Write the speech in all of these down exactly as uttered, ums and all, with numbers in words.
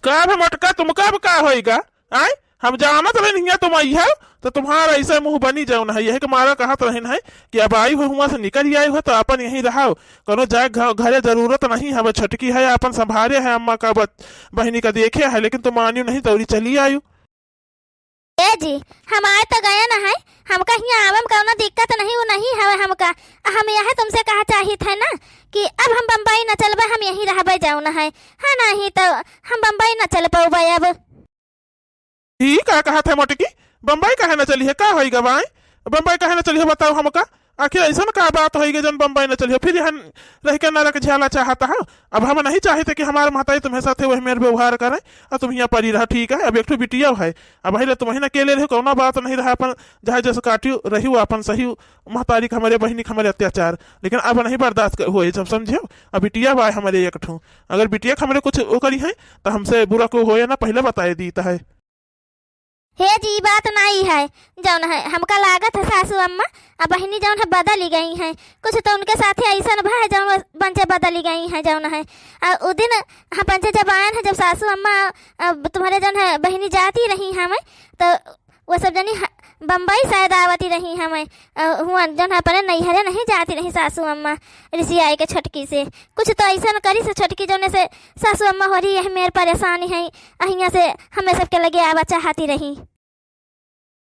का भे मोटका, तुमका अब का होइगा? आय, हम जानत रहन हियाँ तुम अइहौ, त तुम्हार अइसे मुँह बनी जौन है। यही के मारा कहत रहन है कि अब आई हो हुआँ से निकल आई हो, त अपन यहीं रहो, कौनो जाए घ-, घरे जरूरत नहीं हवे। छोटकी है, अपन संभारे है, अम्मा का बच-, बहिनी का देखे है, लेकिन तुम मानियो नहीं, दौड़ी चली आयु। ए जी, हम आए त गए न है, हमका हियाँ आवे में कौनो दिक्कत नहीं, उ नहीं हवे हमका। हम यह तुमसे कहा चाहित है ना कि अब हम बम्बई न चलबे, हम यहीं रहबे जौन है, है नहीं तो हम बम्बई न चल पौबे अब। ई का कहत है मोटकी? बम्बई काहे न चलिहे? का होइगा बाय? बम्बई काहे न चलिहे बताओ हमका? आखिर अइसन का बात होइगा जौन बम्बई न चलिहे? फिर यहाँ रह के नरक झेला चाहत है? अब हम नहीं चाहित कि हमार महतारी तुम्हें साथे वही मेर व्यवहार करे और तुम हियाँ परी रहो, ठीक है? अब एक ठो बिटिया है, अब पहिले तुम ही न अकेले रहो, कौनो बात नहीं रहा, अपन जहाँ जस काटियो रहियो, अपन सहियो महतारी के हमरे बहिनी के हमरे अत्याचार, लेकिन अब नहीं बर्दाश्त क-, होए, सब समझियो। अब बिटिया बाय हमरे एक ठो, अगर बिटिया के हमरे कुछ ओकरी है तो हमसे बुरा को होए ना, पहिले बताए दीत है। हे जी, ई बात नाई है, जौन है हमका लागत है सासू अम्मा अब बहिनी जौन है बदली गई हैं। कुछ तो उनके साथे अइसन भा है जौन वो पंचे बदली गई हैं जौन है। आ उ दिन हम पंचे जब आयन है, जब सासू अम्मा, अ, तुम्हारे जौन है बहिनी जाती रही हमें, तो वो सब जनी ह-, बम्बई शायद आवती रही हमें, अ, हुआ जौन है अपने नैहरे नहीं जाती रही सासू अम्मा रिसियाई के छोटकी से। कुछ तो अइसन करी से छोटकी जौने से सासू अम्मा होरी यह मेर परेशानी है, अहियाँ से हमें सबके लगे आवा चाहती रही।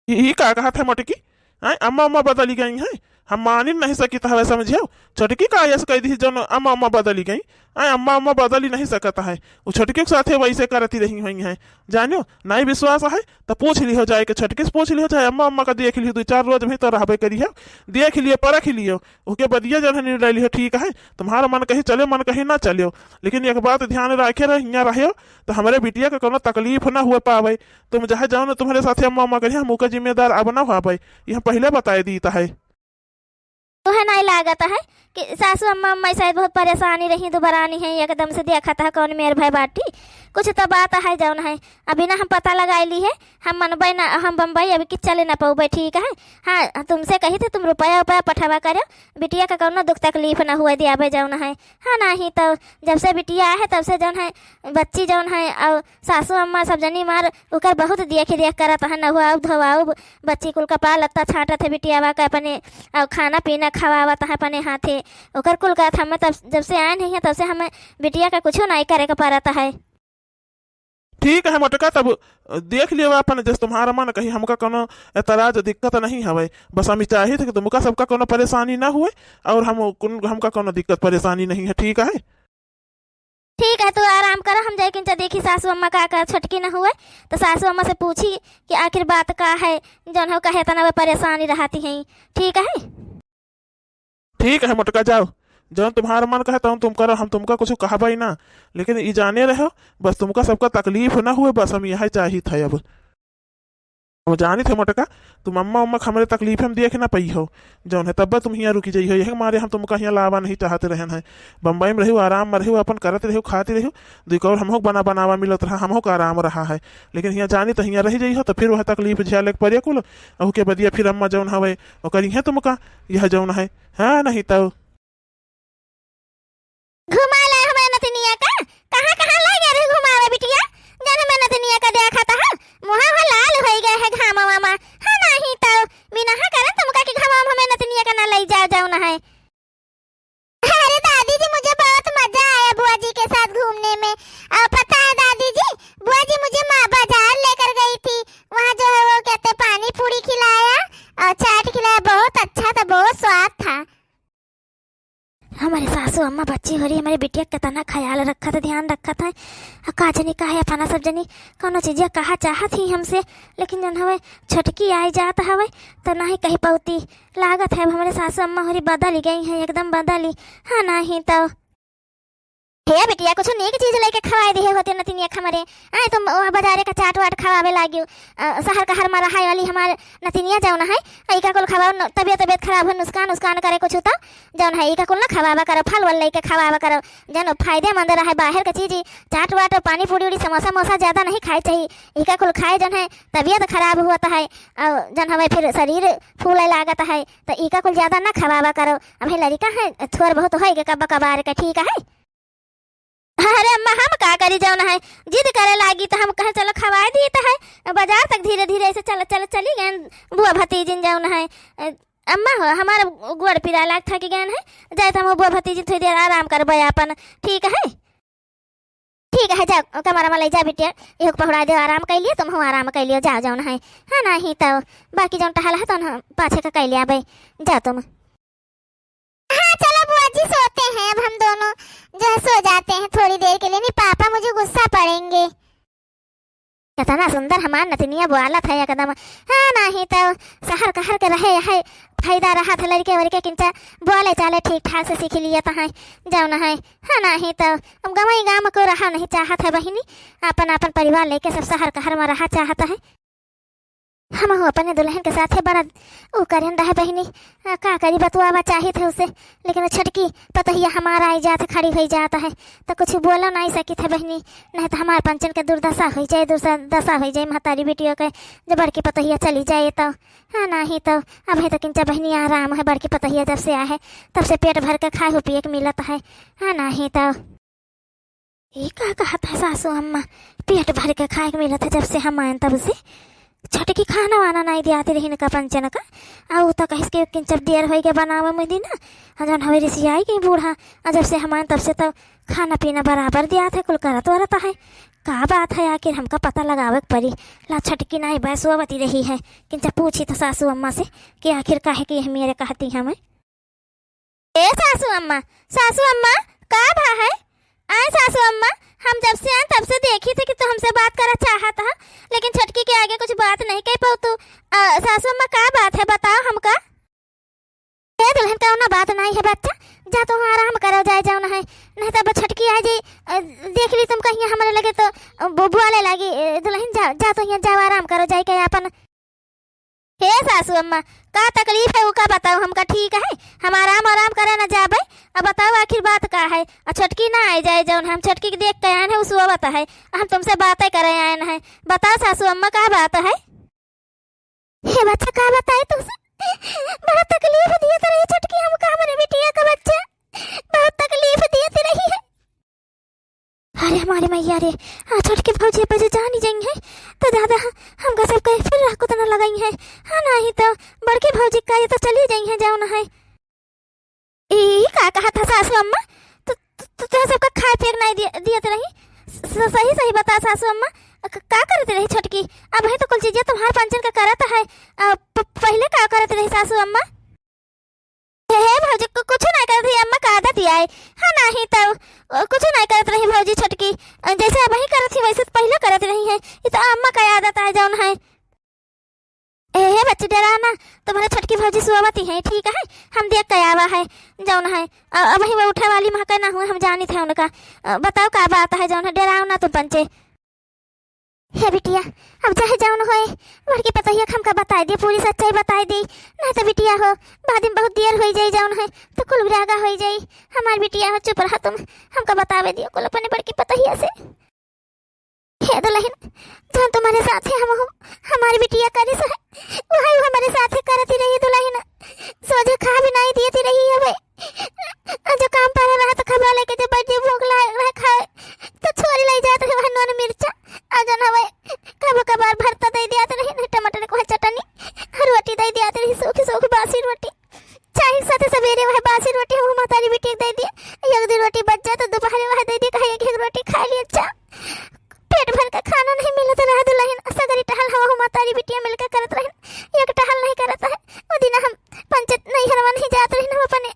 ई, ई का कहत है मोटकी? आय, अम्मा, अम्मा बदली गई हैं? हम मानिन नहीं सकित हवे, समझियो। छोटकी का यस कह दी जौन अम्मा, अम्मा बदली गई? आय, अम्मा, अम्मा बदली नहीं सकत है। उ छोटकी के साथे वैसे करती रही हुई हैं। जानियो, नहीं विश्वास है तो पूछ लिहो जाए के, छोटकी से पूछ लिहो, चाहे अम्मा, अम्मा का देख लिहो, दो चार रोज भी तो रहबे करी है, देख लियो, परख लियो, ओके बदिया जौन है निर्णय लिहो, ठीक है? तुम्हारा मन कही चले, मन कही ना चलियो, लेकिन एक बात ध्यान रखे रहे, हियाँ रहियो तो हमरे बिटिया के कौनो तकलीफ ना हुए पावे। तुम चाहे जौन तुम्हारे साथे अम्मा, अम्मा करिए, हम ओकर जिम्मेदार अब ना होबै, ये हम पहिले बताए दीत है। तोहे नाई लागत है कि सासू अम्मा, अम्मा शायद बहुत परेशानी रही, दुबरानी है, एकदम से देखत है कौन मेर भय बाटी, कुछ तो बात है जौन है, अभी ना हम पता लगाई ली है, हम मनबै ना, हम बम्बई अभी कि चले ना पौबै, ठीक है? हाँ, तुमसे कही थे तुम रुपया, रुपया पठावा करो, बिटिया का कौनो दुख तकलीफ ना हुए दियाबे जौन है, हाँ, नहीं तो जब से बिटिया है तब से जौन है बच्ची जौन है और सासू अम्मा सब जनी मार ओकर बहुत देख रेख करत है, नहुआउब धोआउब, बच्ची कुल कपड़ा लत्ता छाटत है बिटियावा का अपने, और खाना पीना खवावत है अपने हाथे। ओकर कुल कहत हमें तब जब से आए नहीं है तब से हमें बिटिया का कुछ नहीं करे के पड़त है। ठीक है मोटका, तब देख लियो अपन जस तुम्हारा मन कही, हमका कोनो एतराज दिक्कत नहीं हवे। बस हम ई चाहित है कि तुमका सबका कोनो परेशानी ना हुए और हम कुन-, हमका कोनो दिक्कत परेशानी नहीं है, ठीक है? ठीक है, तू आराम करो, हम जाए किंचा देखी सासू अम्मा का, का छोटकी न हुए, तो सासू अम्मा से पूछी कि आखिर बात का है, जौन हो कहे तना वे परेशानी रहती हैं, ठीक है? ठीक है मोटका, जाओ, जौन तुम्हारा मन कहे तौन तुम करो, हम तुमका कुछ कहबे ना, लेकिन ई जाने रहो, बस तुमका सबका तकलीफ ना हुए, बस हम यही चाहित है अब। हम जानित है मोटका, तुम अम्मा उम्मा के हमरे तकलीफ में देख ना पइहो, जौन है तब्बे तुम हियाँ रुकी जइहो। यही मारे हम तुमका हियाँ लावा नहीं चाहत रहन है। बम्बई में रहियो, आराम में रहियो, अपन करत रहियो, खात रहियो, दुई कौर हमहू बना बनावा मिलत रहा, हमहू का आराम रहा है। लेकिन हियाँ जानी तो हियाँ रह जइहो तो फिर वह तकलीफ झेले के पड़े कुल, अहू के बदिया फिर अम्मा जौन हवे ओकर इहे तुमका, यह जौन है, हाँ नहीं तो। घुमा लाए हमारे नतनिया का। कहाँ, कहाँ ले गए रहे घुमावे बिटिया? जौन हमारे नतनिया का देखा था, मुँहा हो लाल होई गए है घामा वामा। हाँ, नहीं तो बिना हा करन तुमका के घामा वामा हमारे नतनिया का ना ले जाओ, जाओ ना है। अरे दादी जी, मुझे बहुत मजा आया बुआ जी के साथ घूमने में। और पता है दादी जी, बुआ जी मुझे माँ बाजार लेकर गई थी। वहाँ जो है वो कहते पानी पूरी खिलाया और चाट खिलाया, बहुत अच्छा था, बहुत स्वाद था। हमारे सासू अम्मा बच्ची हो रही, हमारे बिटिया के कितना ख्याल रखत है, ध्यान रखत है। आ का जनी काहे अपना सब जनी कौनो चीजिया कहा चाहत ही हमसे, लेकिन जौन हवे छोटकी आई जात हवे तो नहीं कह पौती। लागत है अब हमारे सासू अम्मा हो रही बदल गई हैं, एकदम बदली। हाँ नहीं तो। हे बिटिया, कुछ नीक चीज लेके खवाए दिहे होते नतिनिया के हमरे। आए तुम वो बाजारे का चाट वाट खवावे लागियो। अ, शहर का हर मरहाए वाली हमार नतिनिया जौन है, इका कुल खवाओ न, तबियत, तबियत खराब हो, नुस्कान, उस्कान करे कुछ तो जौन है, इका कुल ना खवावा करो, फल वल लेके खवावा करो, जौन फायदेमंद रहे। बाहर का चीज, चाट वाट, पानी पूरी उड़ी, समोसा मोसा ज्यादा नहीं खाए चाहिए। इका कुल खाए जौन है, तबियत खराब होत है, और जौन हमें फिर शरीर फूले लागत है, तो इका कुल ज्यादा ना खवावा करो। अभी लड़िका है, थोड़ बहुत होए के कब्बा कबार के, ठीक है? अरे अम्मा, हम का करी, जौन है जिद करे लागी त हम कहे चलो खवाए दी त है। बाजार तक धीरे धीरे ऐसे चल चल चली गए बुआ भतीजिन, जौन है। अम्मा हो, हमार गोड़ पिराए लाग थक गए हैं, जाए त हम बुआ भतीजिन थोड़ी देर आराम करबे आपन, ठीक है? ठीक है, जाओ कमरा में ले जा बिटिया, इहो के पहुड़ा दे, आराम कर लियो, तुम हो आराम कर लियो, जाओ जौन है, है नहीं तो बाकी जौन टहल है तो हम पाछे का कर लिया बे, जाओ तुम। हाँ चलो बुआ जी, सोते हैं अब हम दोनों, जो है सो जाते हैं थोड़ी देर के लिए, नहीं पापा मुझे गुस्सा पड़ेंगे। कितना सुंदर हमार नतनिया बोलत है एकदम। हाँ, नाही तो सहर कहर के रहे है, फायदा रहत है, लड़के वड़के किंचा बोले चाले ठीक ठाक से सीख लियत है, जौन है। हाँ, नाही तो अब गंवई गाँव को रहा नहीं चाहत है बहिनी, आपन आपन परिवार लेके सब सहर कहर में रहा चाहत है। हमहू अपने दुलहिन के साथे बड़ा ऊ करेन रहे बहिनी, आ, का करी, बतुआवा चाहित है उसे, लेकिन वो छोटकी पतोहिया हमार आई जात खड़ी होइ जात है, तो कुछ बोलो नहीं सकित है बहिनी, नहीं तो हमार पंचन के दुर्दशा होइ जाए, दुर्दशा होइ जाए महतारी बिटियो के, जब बड़की पतोहिया चली जाए तो। हाँ, नाही तो अबहीं तो किंचा बहिनी आराम है, बड़की पतोहिया जब से आए है तब से पेट भर के खाए हो पिए के मिलत है। हाँ, नाही तो ई का कहत है सासू अम्मा, पेट भर के खाए के मिलत है जब से हम आएन तब से। छोटकी खाना वाना नहीं दियाती रही इनका पंचन का, आ ऊ तो कहिस कि किंचब देर होई के बनावे मुझे ना, आ जौन हवे रिसियाई गई बूढ़ा, आ जब से हम आएन तब से तो खाना पीना बराबर दियात है, कुल करत वरत है। का बात है आखिर, हमका पता लगावे के पड़ी। ला छोटकी नहीं बस वो बती रही है, किंचा पूछी तो सासू अम्मा से कि आखिर काहे कि यह मेरे कहती हमें। ए सासू अम्मा, सासू अम्मा, का भा है? आए सासू अम्मा, हम जब से आए तब से देखी थे कि तू हमसे बात करा चाहत ह, लेकिन छोटकी के आगे कुछ बात नहीं कह पाऊ तू। अ, सासू अम्मा, का बात है, बताओ हमका। ए दुलहिन, कौनो बात नहीं है बच्चा, जा तू आराम करो जाए जौन है, नहीं तो अब छोटकी आ जाई, अ, देख ली तुम कहीं हमारे लगे तो, अ, बु-, बोले लागी। ए दुलहिन, जा, जा तू यहाँ जाओ, आराम करो जाए के आपन। हे सासू अम्मा, का तकलीफ है, ऊ का बताओ हमका, ठीक है? हम आराम, आराम करे न जाबे। अब बताओ आखिर बात का है? आ छोटकी ना आए जाए, जौन हम छोटकी के देख के आएन है, उ सोवत है। हम तुमसे बातें करे आएन है। बताओ सासू अम्मा, का बात है? हे बच्चा, का बताई तुमसे? बहुत तकलीफ दियत रही छोटकी हमका, हमरे बिटिया का बच्चा। बहुत तकलीफ दियत रही है। अरे हमारी मैया रे, आ छोटकी भौजी पे जो जानी जाई है, तो दादा हमका सब कहे फिर राह को तो न लगाई है। हाँ, नाही तो बड़की भौजी का ये तो चली जाई है, जौन है। ई का कहा था सासू अम्मा? तो, तो, तो, तो सबका खाए पिए के नहीं दिय-, दियत रही। स-, सही, सही बता सासू अम्मा, क-, का करत रही छोटकी? अबहीं तो कुल चीजें तुम्हार पंचन का करत है। अ, प-, पहिले का करत रही सासू अम्मा? हे, हे भौजी, कु-, कुछ नहीं करत रही अम्मा, का आदत ही आए। हाँ, नाही तो, अ, कुछ नहीं करत रही भौजी छोटकी। अ, जैसे अबहीं करत ही वैसे तो पहिले करत रही है। ये तो अम्मा का आदत आए जौन है। ए, हे बच्ची, डेराव ना, तुम्हारे छोटकी भौजी सोवती हैं, ठीक है? हम देख के आवा है, जौन है। अ-, अबहीं वो उठे वाली महके ना हुए, हम जानित है उनका। अ, बताओ का बात है, जौन है, डेराव ना तुम पंचे। हे बिटिया, अब चाहे जौन होए, बड़की पतोहिया के हमका बताए दे, पूरी सच्चाई बताए दे, नहीं तो बिटिया हो, बाद में बहुत देर होई जाई, जौन है, तो कुल उरागा होई जाई। हमार बिटिया हो, चुप रहा तुम, हमका बतावे दियो कुल अपने बड़की पतोहिया से। हे दुलहिन, जौन तुम्हारे साथे हम हो, हमारी बिटिया करिस है, वही हमारे साथे करती रही दुलहिन। सोझे खा भी नहीं दियती रही हवे। जो काम पर रहा तो खबा लेके जब बर्थडे भूख लाग रहा खाए, तो छोरी ले जात रहे वह नून मिर्चा। आ जौन हवे, कबो कबार भरता दे दियात रही, नहीं टमाटर के वह चटनी, रोटी दे दियात रही, सूखी सूखी बासी रोटी। चाय के साथे सबेरे वह बासी रोटी हम महतारी बिटिया के दे दिए। एक दिन रोटी बच जाए तो दोपहरे वह दे दिए, कहे एक, एक रोटी खा लिए। अच्छा, पेट भर के खाना नहीं मिलत रहा दुलहिन, सगरी टहल हवा हम महतारी बिटिया मिलके करत रहन, एक टहल नहीं करत है। वो दिन हम पंचायत नहीं हरवा नहीं जात रहन, हम अपने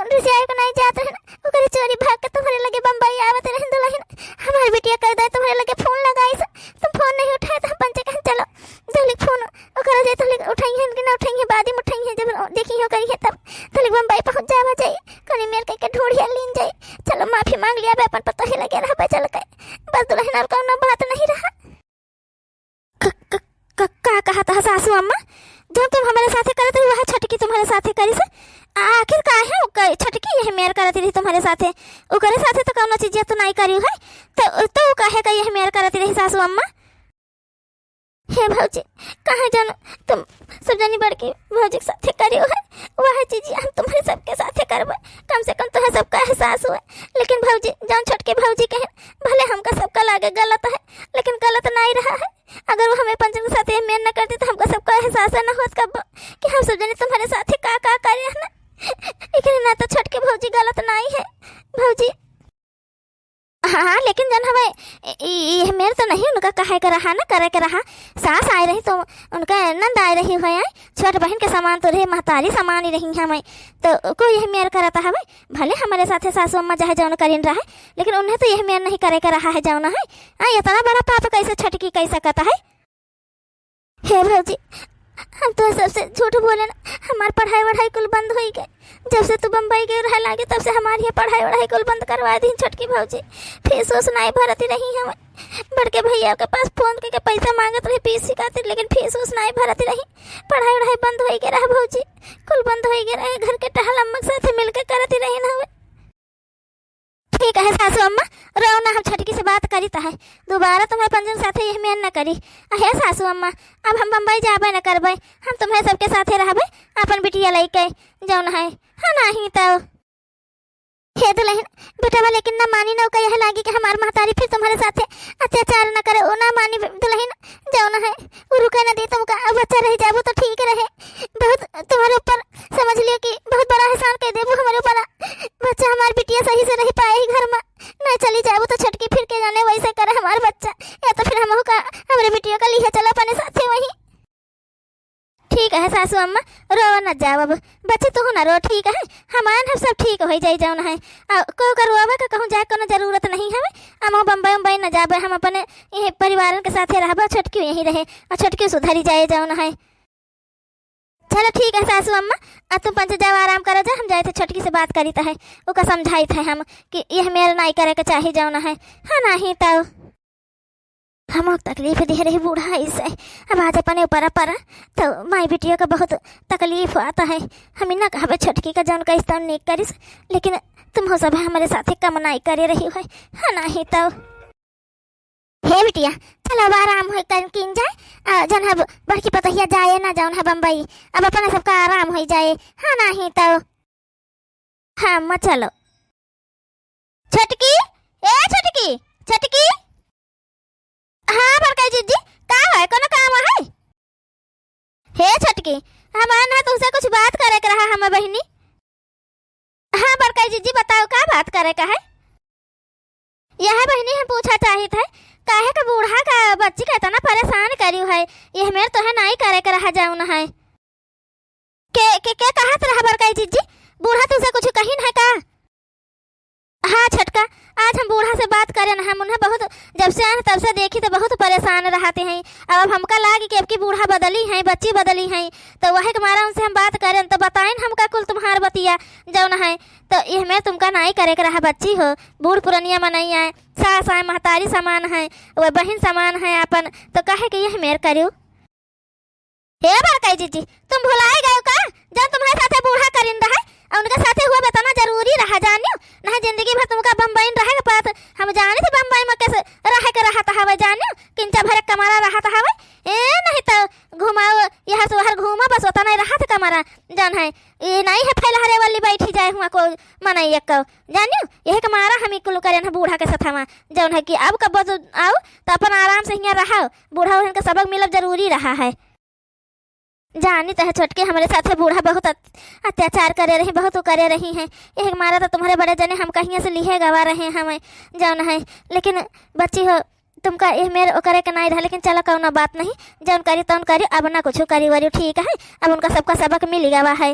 रिसियाई को नहीं जात रहन, ओकरे चोरी भाग के तुम्हारे लगे बम्बई आवत रहन दुलहिन। हमारी बिटिया कह दे तुम्हारे लगे फोन लगाई से, तुम फोन नहीं उठाए तो हम पंचे कहन चलो, जल्दी फोन ओकरा जे तहले उठाई है कि ना उठाई है, बाद में उठाई है, जब देखी हो करी है तब तहले बम्बई पहुँच जावा जाई, कनी मेल कइके ढूंढिया लीन जाई। चलो माफी मांग लिया बे, अपन पतोहे लगे रहबे चल के। बस दुलहिन और कौनो बात नहीं रहा। क-, क-, क-, का कहत है सासू अम्मा? जब तुम हमारे साथे करत रही, वह छोटकी तुम्हारे साथे करी से। आखिर काहे ओकर छोटकी यह मेर करत रही तुम्हारे साथे? ओकरे साथे तो कौनो चीज तो नहीं करी है, तो, तो काहे का यह मेर करत रही सासू अम्मा? हे ए भौजी, काहे जानो तुम सब जनी बड़की भौजी के साथे करियो है, वह चीज हम तुम्हरे सबके साथे करबे। कम से कम तुम्हें सबका एहसास होए। लेकिन भौजी, जौन छोटकी भौजी कहे, भले हमका सबका लागे गलत है, लेकिन गलत नाहीं रहा है। अगर वो हमें पंचन के साथे मेल न करती तो हमका सबका एहसास न होत कब कि हम सब जनी तुम्हरे साथे का का करे है ना। लेकिन ना तो छोटकी भौजी गलत नाहीं है भौजी। हाँ, हाँ, लेकिन जौन हवे, ई, ई, ई मेर तो नहीं उनका कहे के रहा ना, करे के रहा। सास आए रही तो उनका नंद आए रही हुए, छोट बहिन के समान तो रहे, महतारी समान ही रही हमें, तो कोई यह मेर करत हवे। भले हमरे साथे सासू अम्मा चाहे जौन करिन रहे, लेकिन उन्हें तो यह मेर नहीं करे के रहा है जौन है। आ, इतना बड़ा पाप कैसे छोटकी कह सकत है? हे भौजी, हम तो सबसे झूठ बोले ना, हमार पढ़ाई वढ़ाई कुल बंद होई गए। जब से तू बम्बई गए रहे लागे, तब से हमार ये पढ़ाई वढ़ाई कुल बंद करवा दी छोटकी भौजी। फीस उस नाई भरती रही हम। बड़के भैया के पास फोन करके पैसा मांगत रही फीस खातिर, लेकिन फीस उस नाई भरती रही। पढ़ाई वढ़ाई बंद होई गए रहा भौजी, कुल बंद होई गए रहे। घर के टहल अम्मा के साथ मिलके करती रही ना हवे। ठीक है सासू अम्मा, रो ना, हम छोटकी से बात करी त है, दोबारा तुम्हारे पंचन साथे यह मेल न करी। अहे सासू अम्मा, अब हम बम्बई जाबे न करबे, हम तुम्हें सबके साथे रहबे, अपन बिटिया लइके जौन है, हाँ नाहीं तो। हे दुलहिन, बेटवा लेकिन ना मानी, ना ओका यह लागी कि हमार महतारी फिर तुम्हारे साथे अत्याचार न करे, ओ ना मानी दुलहिन, जौन है, वो रुके न दी तुमका, अब बच्चा रह जाबो तो ठीक रहे। बहुत तुम्हारे ऊपर समझ लियो कि बहुत बड़ा एहसान कर देबो हमारे ऊपर। बच्चा हमार बिटिया सही से रह पाए ही घर में, ना चली जाबो तो छोटकी फिर के जाने वैसे करे हमार बच्चा, या तो फिर हमहू का हमरे बिटिया का लिहे चलो अपने साथे वहीं। ठीक है सासू अम्मा, रो न जाओ अब, बच्ची तू ना रो, ठीक है, हमार हम सब ठीक हो जाई जौन है। आ, को का रोवे का कहूँ जाए कोनो जरूरत नहीं हवे। हम बम्बई उम्बई न जाबे, हम अपने यही परिवारन के साथे रहबे, छोटकी यहीं रहे और छोटकी सुधरी जाए जौन है। चलो ठीक है सासू अम्मा, आ तुम पंच जाओ आराम करो जा, हम जाए थे छोटकी से बात करी त है, ओका समझाई थे हम कि यह मेल नाई करे के चाही जौन है, हाँ नाहीं तो। हम तकलीफ दे रही बूढ़ा इसे, अब आज अपने ऊपर पर तो माई बिटिया का बहुत तकलीफ आता है। हम ना कहबे छोटकी का जौन करिस तौन नीक करिस, लेकिन तुम हो सब हमारे साथे कम नाई करे रही है, हाँ नाहीं तो। हे बिटिया, चलो अब आराम होई कर कीन जाए, आ, जौन है बड़की पतोहिया जाए ना जौन है बम्बई, अब अपना सबका आराम होई जाए, हाँ नाहीं तो। हाँ अम्मा चलो। छोटकी, ए छोटकी, छोटकी। हाँ बड़का जिज्जी, का है, कोनो काम है? हे छोटकी, हमार ना तुमसे कुछ बात करे के रहा हमें बहिनी। हाँ बड़का जिज्जी बताओ का बात करे का है? यह बहिनी हम पूछा चाहित है, काहे का बूढ़ा का बच्ची का इतना परेशान करियो है, यह मेर तो है नाई करे के रहा जौन है। के, के, के कहत रहा बड़का जिज्जी, बूढ़ा तुमसे कुछ कहिन है का? हाँ छोटका, आज हम बूढ़ा से बात करेन, हम उन्हें बहुत, जब से आए हैं तब से देखी तो बहुत परेशान रहते हैं। अब, अब हमका लाग कि अब की बूढ़ा बदली हैं, बच्ची बदली हैं, तो वही के मारा उनसे हम बात करेन तो बताइन हमका कुल तुम्हार बतिया जौन है। तो यह मेर तुमका नाई करे के रहा बच्ची हो, बूढ़ पुरनिया मनई आए, सास आए, महतारी समान है, वह बहिन समान है आपन, तो काहे के यह मेर करियो? हे बड़काई जिज्जी, तुम भुलाए गयो का? जब तुम्हारे साथे बूढ़ा करिन रहे, और उनके साथे हुआ बताना जरूरी रहा, जानियो? नहीं जिंदगी भर तुमका बम्बईन रहे के पड़त। हम जानी थे बम्बई में कैसे रहे के रहत हवे, जानियो? किंचा भरे कमरा रहत हवे। ए, नहीं तो घुमाओ, यहाँ से वहाँ घूमा, बस उतना ही रहत कमरा, जान है। ये नहीं है फैलहरे वाली बैठी जाए हुआ को मनई एक, जानियो? यही के मारा हम कुल करेन है बूढ़ा के साथ हवा, जौन है कि अब कब आओ तो अपन आराम से हियाँ रहो, बूढ़ा उहन के सबक मिलब जरूरी रहा है। जानी तो है छोटके, हमरे साथे बूढ़ा बहुत अत-, अत्याचार करे रही, बहुत उ करे रही हैं। यही के मारा तो तुम्हारे बड़े जने हम कहिए से लिहे गवा रहे हमें, जौन है। लेकिन बच्ची हो, तुमका यह मेर ओकरे के नाई रहा, लेकिन चलो कौनो बात नहीं, जौन करी तौन करी, अब ना कुछ करी वरी, ठीक है, अब उनका सबका सबक मिल गवा है।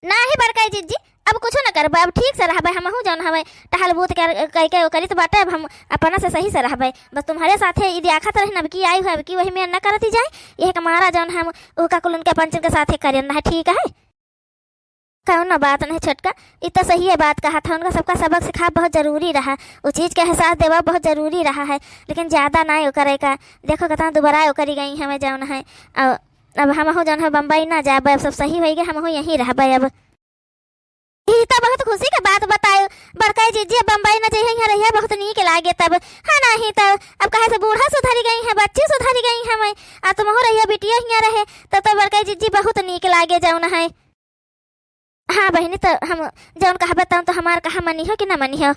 नाही बड़काई जिज्जी, अब कुछो न करबे, अब ठीक से रहबे, हमहू जौन हवे टहल बूत कर, करके ओकरी तो बाटे, अब हम अपना से सही से रहबे। बस तुम्हारे साथे ई दियाखत रही न, अब की आई हुए, अब की वही में न करती जाए, यह के मारा जौन हम ओका कुल उनके पंचन के साथे करेन रहे, ठीक है? कौनो बात नहीं छोटका, ई तो सही है बात कहा था, उनका सबका सबक सिखा बहुत जरूरी रहा, उ चीज के एहसास देवा बहुत जरूरी रहा है, लेकिन ज्यादा ना ओकरे का, देखो कितना दुबरा ओकरी गई हमें जौन है, और अब हमहू जौन है बम्बई ना जाबे, अब सब सही होई गए, हमहू यहीं रहबे अब। ई त बहुत खुशी के बात बतायो। बड़काई जिज्जी बम्बई न जइहे, हियाँ रहिया बहुत नीक लागे तब। हाँ, नहीं त अब कहे से बूढ़ा सुधरी गई है, बच्ची सुधरी गई है, मैं आ तुमहू रहिया बिटिया हियाँ रहे, त तो बड़काई जिज्जी बहुत नीक लागे जौन है। हाँ बहिनी, त हम जौन कहबे तौन त हमार कहा मनिहो कि न मनिहो?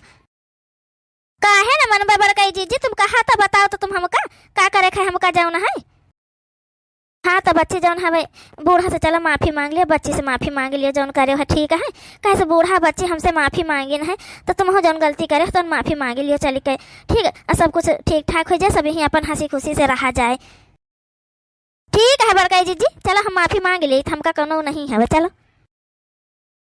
काहे न मनबे बड़काई जिज्जी, तुम कहा त बताओ त तुम हमका का करे खाए हमका जौन है। हाँ, त बच्ची जौन हवे, बूढ़ा से चलो माफी माँग लियो, बच्ची से माफी माँग लियो, जौन करे है ठीक है। कहे से बूढ़ा बच्ची हमसे माफी माँगिन है, त तुमहू जौन गलती करे हो तौन माफी माँग लियो चली के, ठीक है, आ सब कुछ ठीक ठाक हो जाए, सब यहीं अपन हँसी खुशी से रहा जाए। ठीक है बड़काई जिज्जी, चलो हम माफी माँग ली, हमका कौनो नहीं हवे, चलो।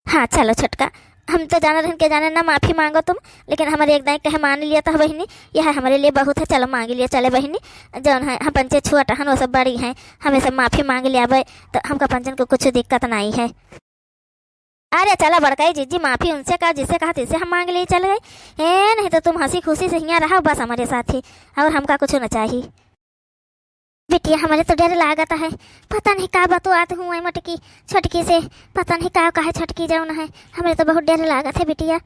हाँ चलो छोटका, हम तो जाना रहन के जाने ना माफी माँगो तुम, लेकिन हमरे एक दाई कहे मान लिया त बहिनी, यह हमरे लिए बहुत है, चलो माँग लिया चले बहिनी। जौन है हम पंचे छुआ टहन वो सब बड़ी हैं, हमें सब माफी माँग लिया बे, त हमका पंचन को कुछ दिक्कत नहीं है। अरे चला बड़काई जिज्जी, माफी उनसे का, जिससे कहा तिससे हम माँग लिए चल गए। ए, नहीं त तुम हँसी खुशी से हियाँ रहो बस हमरे साथ ही, और हमका कुछ न चाही। बिटिया, हमरे तो डर लागत है, पता नहीं का बतुआत हूँ ए मोटकी छोटकी से, पता नहीं का कहे छोटकी जौन है, हमरे तो बहुत डर लागत है बिटिया।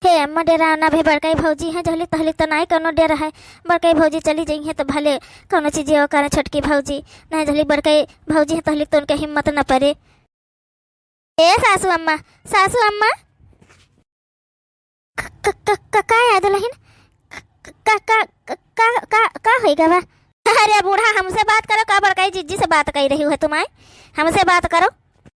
हे अम्मा, डेराव ना भे, बड़काई भौजी हैं, जहली तहली तो नाई कौनो डेर है। बड़काई भौजी चली जइहें तो भले कौनो चीज वो करें छोटकी भौजी, नहीं जहली बड़काई भौजी हैं तहली तो उनके हिम्मत न परे। ए सासू अम्मा, सासू अम्मा। क-, क-, क-, क-, का है दुलहिन? क-, क-, का, का, का, का, का होई गवा? अरे बूढ़ा, हमसे बात करो, का बड़काई जिज्जी से बात कही रही है तुम आए? हमसे बात करो।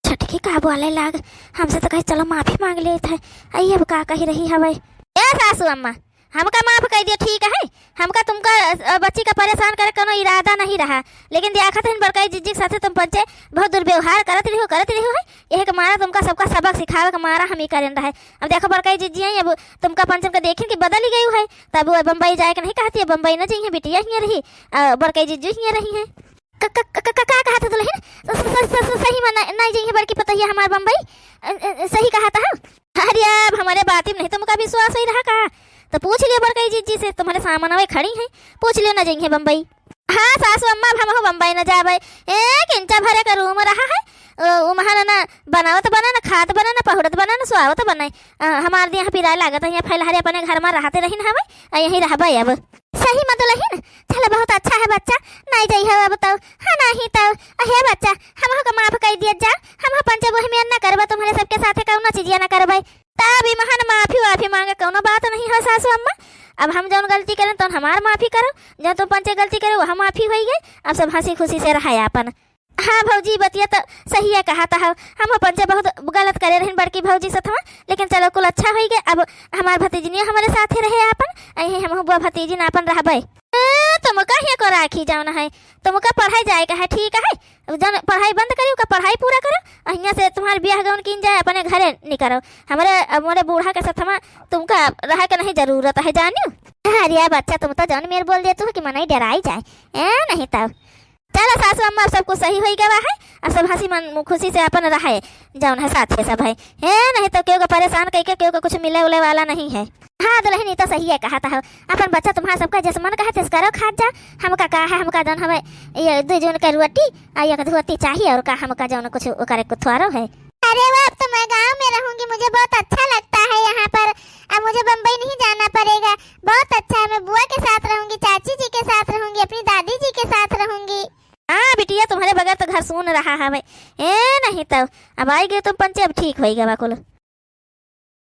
छोटकी का बोले लाग, हमसे तो कही चलो माफी माँग लेत है, आई अब का कही रही हवे? ए सासू अम्मा, हमका माफ कइ दियो, ठीक है? हमका तुमका, अ, बच्ची का परेशान करे कोनो इरादा नहीं रहा, लेकिन देखत हन बड़काई जिज्जी के साथे तुम पंचे बहुत दुर्व्यवहार करत रहो, करत रहो है, यही के मारा तुमका सबका सबक सिखावे के मारा हम ही करेन रहे। अब देखो बड़काई जिज्जी आई, अब तुमका पंचन का देखिन कि बदल ही गई है, तब वो बम्बई जाए के नहीं कहती है, बम्बई न जइहे, बिटिया हियाँ रही, अ, बड़काई जिज्जी हियाँ रही है। क-, क-, क-, क-, का कहत है दुलहिन? स-, स-, स-, स-, सही में नहीं, नहीं जइहे बड़की पतोहिया हमार बम्बई? अ, अ, अ, सही कहत है? अरे, अब हमरे बाती में नहीं तुमका विश्वास होई रहा का? तो पूछ लियो बड़काई जिज्जी से, तुम्हरे सामनवे खड़ी हैं, पूछ लियो, न जइहे बम्बई। हाँ सासू अम्मा, अब हमहू बम्बई न जाबे। एक इंचा भरे का रूम रहा है, अ, उमहन न बनावत बने, न खात बने, न पहुड़त बने, न सुआवत बने। अ, हमार दिया पिराए लागत है, यहाँ फैलहरे अपने घर में रहते रहिन हवे, अ, यहीं रहबे अब। सही में दुलहिन, चलो बहुत अच्छा है बच्चा, नहीं जइहो अब तो, हाँ नहीं तो, अहे बच्चा, हमहू का माफ कइ दिया जा, हमहू पंचे वही में न करबे, तुम्हरे सबके साथे कौनो चीजिया न करबे। तब इमहन माफी वाफी माँगे कौनो बात नहीं हो सासू अम्मा, अब हम जौन गलती करेन तौन हमार माफी करो, जौन तुम पंचे गलती करे वह माफी होई गई, अब सब हँसी खुशी से रहे आपन। हाँ भौजी, बतिया तो सही है कहत हो, हम पंचे बहुत गलत करे रहन बड़की भौजी सथवा, लेकिन चलो कुल अच्छा होई गए। अब हमार भतीजनिया हमरे साथे रहे आपन, अइहे हमहू बुआ भतीजिन आपन रहबे। ए, तुमका हियाँ को राखी जौन है, तुमका पढ़ाई जाए का है, ठीक है, जौन पढ़ाई बंद करी, ओका पढ़ाई पूरा करो, अ हियाँ से तुम्हार बियाह गौन कीन जाए, अपने घरे निकरो। हमरे, हमरे बूढ़ा के सथवा तुमका रहे के नहीं जरूरत है, जानियो। अरे बच्चा, तुम तो जौन मेर बोल देतू हो कि मनई डेराई जाए, ए, नहीं तब। चलो सासू अम्मा, अब सब कुछ सही होई गवा है, अब सब हँसी मन खुशी से अपन रहे, जौन है साथे सब है। ए, नहीं तो केहू का परेशान कइके केहू का कुछ मिले उले वाला नहीं है। हाँ दुलहिन, ई तो सही है कहत हो, अपन बच्चा तुम्हार सबका जस मन कहे तस करो, खात जा। हमका का है, हमका जौन हवे ये दू जून के रोटी आ एक धोती चाहिए, और का हमका जौन कुछ ओकरे को थोड़ो है। अरे वाह, अब तो मैं गाँव में रहूंगी, मुझे बहुत अच्छा लगता है यहाँ पर, अब मुझे बम्बई नहीं जाना पड़ेगा। बहुत अच्छा है, मैं बुआ के साथ रहूंगी, चाची जी के साथ रहूंगी, अपनी दादी जी के साथ रहूंगी। हाँ बिटिया, तुम्हरे बगैर तो घर सून रहा हवे। ए नहीं तो, अब आई गए तुम पंचे, अब ठीक होई गवा कुल।